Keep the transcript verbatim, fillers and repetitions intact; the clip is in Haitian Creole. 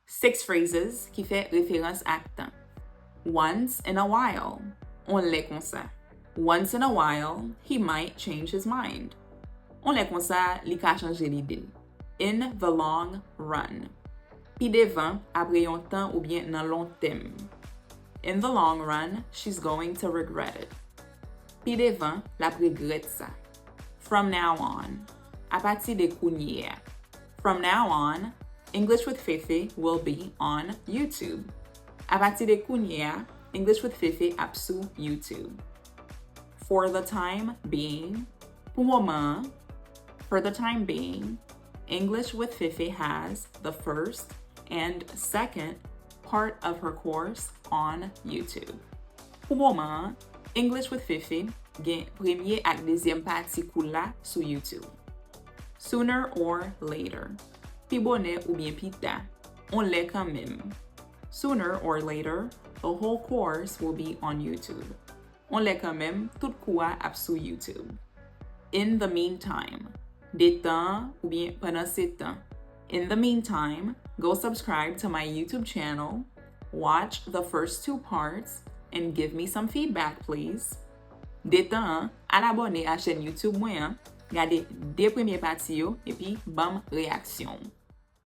Six phrases ki fè referans ak tan. Once in a while. On lè konsa. Once in a while, he might change his mind. On lè konsa, li ka chanje lide l. In the long run. Pi devan, apre yon tan oubyen nan lon tèm. In the long run, she's going to regret it. Pi devan, l ap regrèt sa. From now on. Apati de kounye a. From now on, English with Fefe will be on YouTube. Apati de kounye a, English with Fefe ap sou YouTube. For the time being. Pou moman an. For the time being, English with Fefe has the first and second part of her course on YouTube. Pou moman an, English with Fefe gen premye ak dezyèm pati kou la sou YouTube. Sooner or later. Pi bonè oubyen pi ta. On lè kanmenm. Sooner or later, the whole course will be on YouTube. On lè kanmenm, tout kou a ap sou YouTube. In the meantime. Detan oubyen pandan se tan. In the meantime, go subscribe to my YouTube channel, watch the first two parts, and give me some feedback, please. Detan an, al abòne a chèn YouTube mwen an, gade de premye pati yo, epi ban m reyaksyon w.